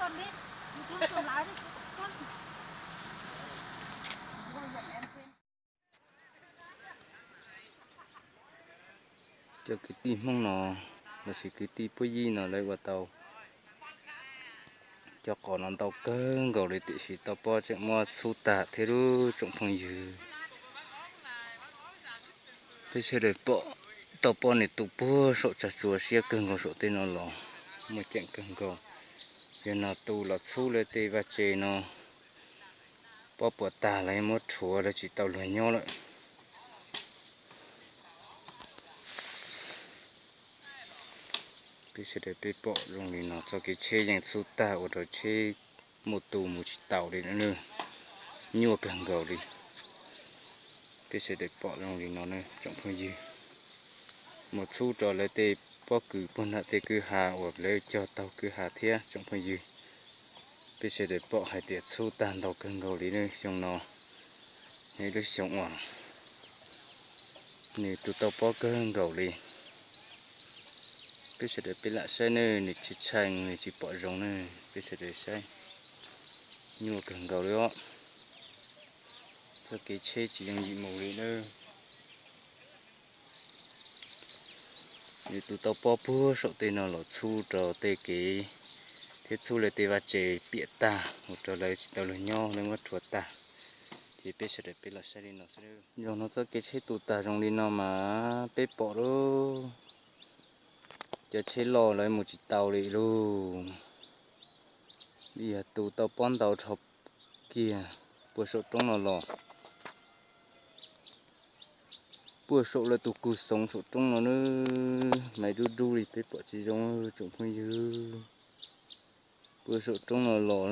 Cov kwv tij Hmoob no lossis kwv tij puab yib no lawv ua tau cov qos no ntau kawg nkaus li, tiam sis tau pob tseem muab txhub tag thiab lub tsoom phooj ywg. Peb sawv daws pom tau pob nws tu puag saum tsag tsuas siab kawg nkaus saum tej no los muaj ceem kawg nkaus. Yog no tu los txhub lawv tej vaj tse no, pob puas tag lawv muab rhuav lawv tsis tau luag nyob lawm. Peb sawv daws peb pom zoo li no txoj kev tsheb yeej txhub tag ua rau tsheb muaj tu mus tsis taus li no, nyuaj kawg nkaus li. Peb sawv daws pom zoo li no tsoom phooj ywg, mus txhub rau lawv tej pob kws puag nram tej kwj ha uas lawv cog taug kwj ha thiab tsoom phooj ywg. Peb sawv daws pom hais tias txhub tag ntau kawg nkaus li ne, xyoo no yog ib lub xyoo uas nws tu tau pob kawg nkaus li. Peb sawv daws peb lam saib ne, nws tsis tshee nws tsis pom zoo ne, peb sawv daws saib, nyuaj kawg nkaus li os. Txoj kev tsheb tsis yooj yim mus li na. Nws tu tau pob puag saum tej no los txhub rau tej kev thiab txhub lawv tej vaj tse piam tag ua rau lawv tsis tau luag nyob lawv muab rhuav tag. Ces peb sawv daws peb los saib li no xwb. Zaum no txoj kev tsheb tu tag zoo li no mas peb pom lauj, cov tsheb loj lawv mus tsis tau li lauj. Yog tu tau pob ntau dhau kiag puag saum roob no los, puag saum lawv tus kug xoov saum roob no na, mas dub dub li peb pom tsis zoo tsoom phooj ywg. Puag saum roob no los,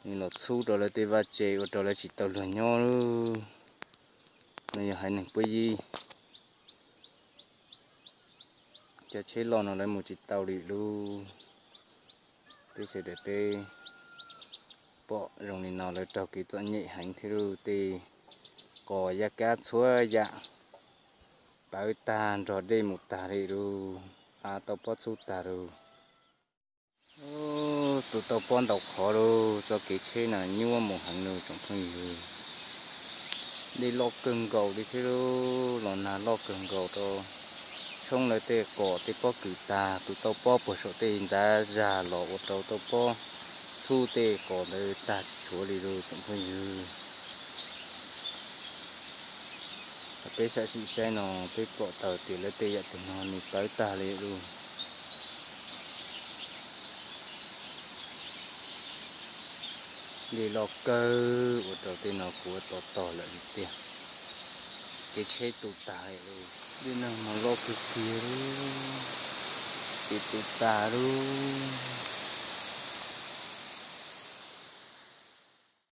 nws los txhub rau lawv tej vaj tse ua rau lawv tsis tau luag nyob. No yog haiv neeg puab yib, cov tsheb loj no lawv mus tsis tau li lauj. Peb sawv daws peb pom zoo li no lawv raug kev txom nyem heev thiab lauj, tej qos yaj kab txhua yam pawv tag nrog dej mus tag li lauj, av tau pob txhub tag lauj. Tu tau pob ntau qhov lauj, txoj kev tsheb no nyuaj mus heev lauj tsoom phooj ywg. Dej loj kawg nkaus li thiab lauj, los nag loj kawg nkaus rau tshoob lawv tej qos tej pob kws tag, tu tau pob puag saum tej ntav zag los ua rau tau pob txhub tej qos ntawd tag tsis tshuav li lauj tsoom phooj ywg. Peb sam sim saib no peb pom tau tias lawv tej yam twg no nws pawv tag li lauj. Dej loj kawg ua rau tej no kuav to tog lawm li tiag. Kev tsheb tu tag li lauj. Dej no mas loj kawg kiag lauj, kev tu tag lauj.